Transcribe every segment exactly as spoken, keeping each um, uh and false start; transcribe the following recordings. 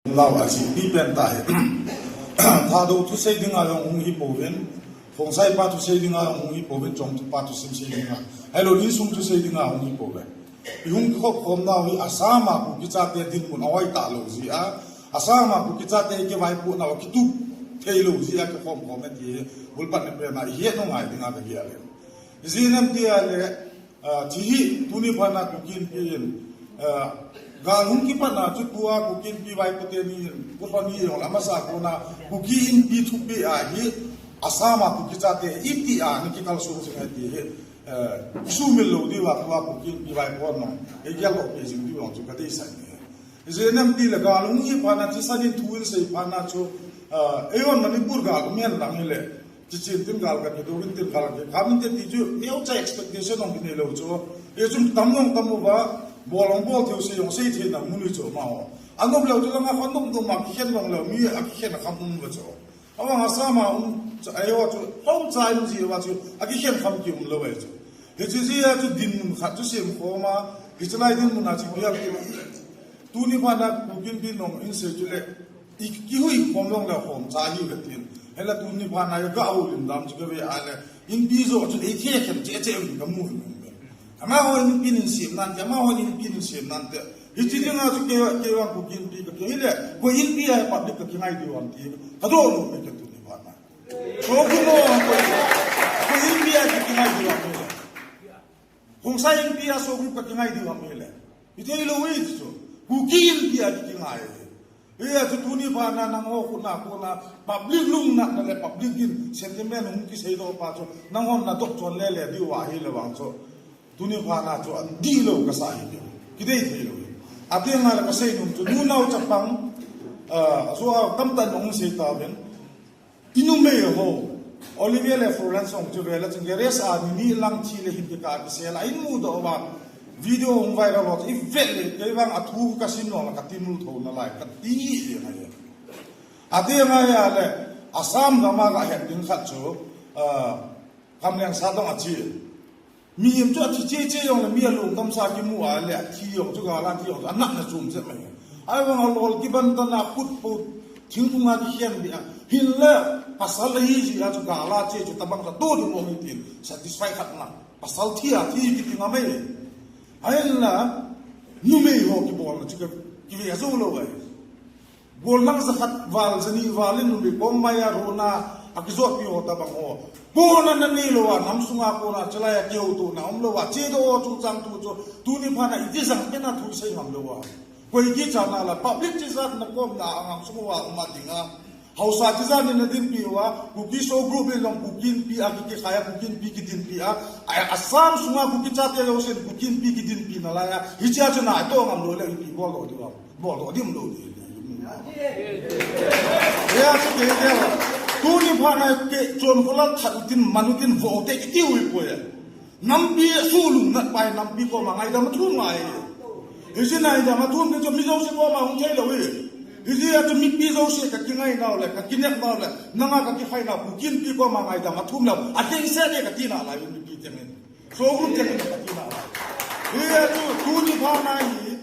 Lau a chi, mi pen ta hi. Thadou thusei dinga jong hung hi pouvin, Khongsai pa thusei dinga jong hung hi pouvin, Chongthu pa thusim sei dinga. Ahilou, insung thusei dinga hung hi pouve. I hung kikhop khom nau hi Assam a Kuki chate dinmun ahoi talou jeh a, Assam a Kuki chate kivaipoh nau kitup theilou jeh a kikhom khom e ti hi, bulpat ni pen a i het u ngai dinga ka gel e. Ijeh inem tia le, Ah, hiche hi tuni phat na Kuki Inpi in, ah, gal hung kipat na chu tua Kuki Inpi vaipo teni in, Kuki Inpi jong la masa kona Kuki Inpi thupeh a hi Assam a Kuki chate iti a ni kikalsong jing e ti hi, eh, sumil lou diu a tua Kuki Inpi vaipo na, ei gel lou peh jing diu jong chu ka deisah e. Ijeh inem ti le gal hung hi phat na, thisan in thu in sei phat na chu, ah, eiho Manipur gal um hen lang hile, Tichun tin gal ka kidou in tin gal ka kikham in te ti chu, neocha expectation jong kinei lou chu. Hichun tam jong tam uva, bol jong bol thei u, sei jong sei thei na mun hi chu amaho. Anop leu chu langa khon nop nop ma kikhen jong leu, mi akikhen kham um uva chu. Avang Assam a um, chu ahi ho chu, hom cha in ji uva chu, akikhen kham ki um lou ahi chu. Hiche jeh a chu dinmun khat chu sem khom a, hiche lai dinmun a chu bial ki. Tuni phat na Kuki Inpi in jong in sei chu le, I kihui khom jong le khom cha hi ve tin. Hela tuni phat na i ga houlim dam chu ka ve a le. Inpi jo chu ei the khem che che um ka mu in um ve. Amaho Inpi in sem nan te, amaho Inpi in sem nan te. Hiche dinga chu kei, kei vang Kuki Inpi ka kei hile. Koi Inpi a public ka kingai diu ham ti. Ka do nu me ka tuni phat na. So ku mo koi, koi Inpi a ka kingai diu ham. Khongsai Inpi a so ku ka kingai diu ham hile. I thei lou hi chu. Kuki Inpi a ki ngai. Hia chu tuni phat na nangho khu na khu na public lungnatna le public in sentiment hung kisei doh pa chu nanghon na doh chon le le diu ahi le vang chu. Tuni phat na chu adih lou ka sa hi. Ki dei thei lou hi. Ati ngai le ka sei nom chu nunao chapang, ah, so a kam tan hung sei ta ven. I numei ho, Olivia le Florence hung chu vela chun garage a ni ni lang thi le hin ka kisel a in mudoh uva video hung viral ho chu i vet le kei vang a thu ka sim lou la ka timul tho na lai ka ti le ngai. Ati ngai a le Assam gam a ka het ding khat chu, ah, Kamleng Sadong a chi. Mihem chu athi cheche jong le mi alung damsa kimu a le athi jong chu gal a thi jong chu anatna chom jep mai. Ahivang a lol kiban tan a khut po thingphung a kikhen beh a. Hinla pasal ahi jeh a chu gal a che chu tabang ka to ding mo hi tin satisfy khat na. Pasal thi a thi kiti nga mai. Ahinla numei ho kibolna chu ka kive jou lou ai. Bol lang jakhat val jani val in numei kom mai a runa a kijotpi ho tabang ho. Kona na nei lou a, nam sunga kona chalai a kihoutohna um lou a, chedoh ho chungchang thu chu, tuni phat na iti jang pen a thu sei ngam lou a. Koi kichat na la, public chijat na kom na a ngam sung uva um a ding a. Haosa chijat in na dinpi uva, Kuki So Group in jong Kuki Inpi a ki, kikhai a, Kuki Inpi kidinpi a. A, Assam sunga Kuki chate jousen Kuki Inpi kidinpi na lai a. Hiche a chu na to ngam lou le, ipi bol lou diu a. Bol doh dim lou di. Ya, chu kei kei la. Tuni phat na kei Chonkhulal that u tin, man u tin, vo te kiti u hi poi. Nampi sulungnat pai, nampi koma ngaidam athum ngai. Hiche ngaidam athum ni chu mi jouse koma hung thei lou hi. Hiche a chu mipi jouse ka kingai nau le, ka kinep nau le, nanga ka kikhai nau, Kuki Inpi koma ngaidam athum lou. Atheng se le ka ti na lai mipi teng in. So group teng in ka ti na lai. Hia chu tuni phat na hi,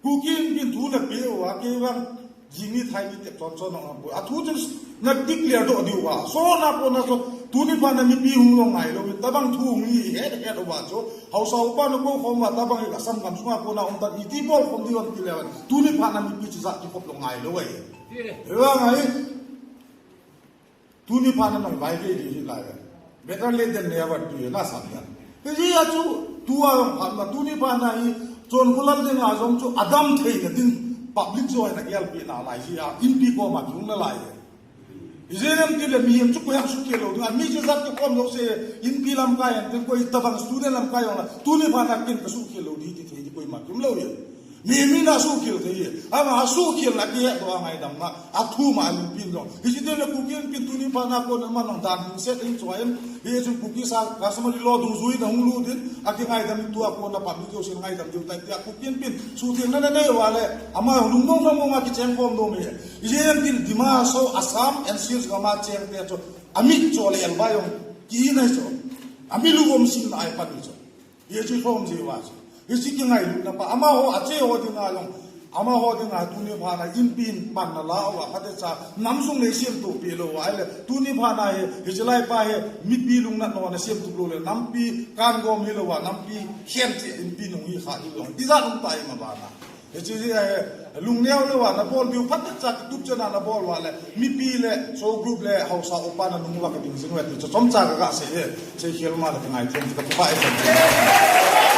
Kuki Inpi in thu na pe uva, kei vang, jing ni thai ni tep chon chon na ngam poi. A thu chun na declare doh diu uva. So na po na so, tuni phat na mipi hung lou ngai lou, tabang thu hung hi het het uva so. Haosa upa na ko khom uva, tabang hi Assam gam sunga ko na um tan, iti bol khom diu ham ti le uva. Tuni phat na mipi chijat kikhop lou ngai lou ai. Hivang ai. Tuni phat na nang vai ve di hi lai. Better late than never ti na sam ya. Hijeh a chu tua jong phat na tuni phat na hi Chonkhulal dinga jong chu adam thei na din public chu na gel pi na lai jeh a Inpi koma chung na lai. Hijeh a ti le mihem chu koiham sukhel lou ding a mi chu jat kikhom lou se Inpi lamkai an tin koi tabang student lamkai jong la tuni phat na kin ka sukhel lou di ti thei di koima kim lou ye. Mi, mi na sukhel thei e. Ama sukhel na kihe doh a ngaidam na. Athum a Inpi in jong. Hiche teng le Kuki Inpi in tuni phat na kona man jong dan hing set in choi in. Hichun Kuki sa customary law dungjui in ahung lut in. Akingaidam in tua kona public jousen ngaidam diu tai tia Kuki Inpi in. Suthengna na nei uva le. Ama lungmong lungmong a kicheng khom nom e. Hiche Inpi in Dima Hasao Assam N C Hills gam a cheng te chu. Amit cho le elbai jong. Ki in ahi chu. Ami lungmong sim na ai pan hi chu. Hiche lhom jeh uva chu. Hiche kingailutna pa. Amaho, ache ho dinga jong. Amaho dinga tuni phat na inpi in pan na la uva, phatecha nam sung nei siam tup pi lou uva, ahile tuni phat na hi, hiche lai pa hi, mipi lungnat na siam tup lou le, nampi kangom hi lou uva, nampi khem che inpi nung hi kha hi lou. Tijat um ta ima bana. Hiche hi, eh, lungneo lou uva, na bol diu phatecha kitup chana na bol uva le, mipi le, so group le, haosa upa na nung uva ka ding jing uve ti, chomcha ka ga sei e, che khel ma le ka ngai them, ka pa e.